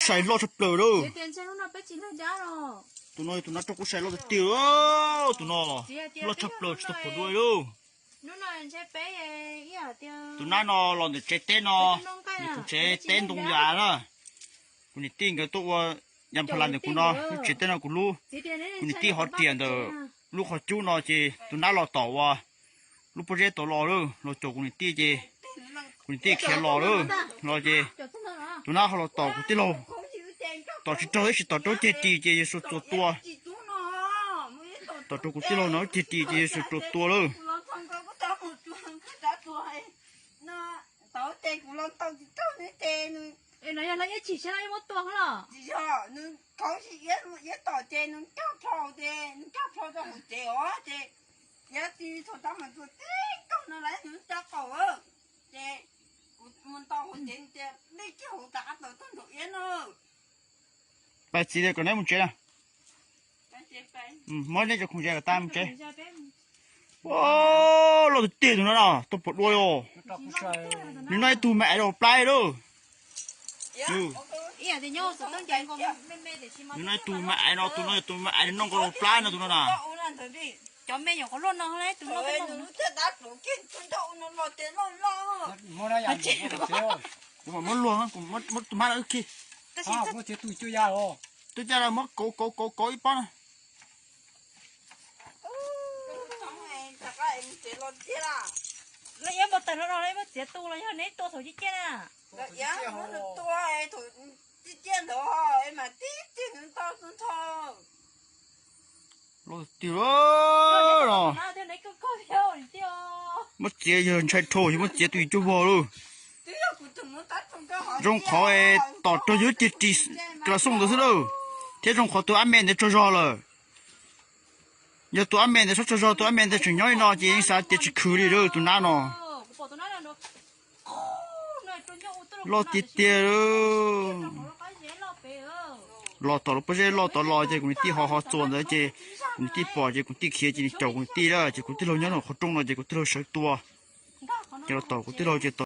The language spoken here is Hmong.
sai loj tshaj plaws lawm. Tus no tus nab roj kub sai loj tiag tiag lawm, tus no loj tshaj plaws tsis tau pom dua li lawm. Tus nab no los ntawm tsev teb no, ntawm kuv tsev teb ntoo yas na. Kuv niam tij nkawd tuaj ua yam pha las ntawm kuv no, lub tsev teb no kuv lub. Kuv niam tij hov riam ntawm lub qhov cub no ces tus nab los tom uas lub pob zeb tod los lawm, los caum kuv niam tij ces kuv niam tij khiav los lawm, los ces tus nab ho los tom kuv tij laug, tom tsis raug ib sim tom rau ceg ris ces yawg Suav tsuas tua. Tom rau kuv tij laug no ceg ris ces yawg Suav tsuas tua lawm. Pais txiv tias kom neb mus tsev na. Muab neb cov khoom ze kom tag mus tsev. Loj tiag tiag tus no no, tuaj pom dua os. Nws noj ib tug me aiv rau plab lawm. Nws noj ib tug me aiv no, tus no yog tus me aiv nws noj nkaus rau plab no tus no na. Kuv mam muab luag, kuv muab tus mab khi. Twb caj los muab kauv kauv kauv kauv ib pob na. Lawv iab npau taws no no, lawv muab txiav tu los yog neb tua thaum ciaj ciaj na? Loj tiag no. Muab txiav yawg ntshai dhau, yawg muab txiav tus yim cuaj vog lawm. Zoo qhov tom raug yawg ceg ris klas xooj ntawd xwb lawm, thiab zoo qhov tus ab me ntawd tsaug zog lawm. Yog tus ab me ntawd txhob tsaug zog, tus ab me ntawd tseem nyob li no ces yeej xav tias tsis khwv li lawm tus nab no. Loj tiag tiag. Los tom lub pob zeb loj tod los ces kuv niam tij ho ho txuas ntawd ces kuv niam tij pom ces kuv niam tij khiav ces nws caum kuv niam tij lawm ces kuv tij laug nyob nram qhov rooj no ces kuv tij laug sawv tua. Ces los tom kuv tij laug ces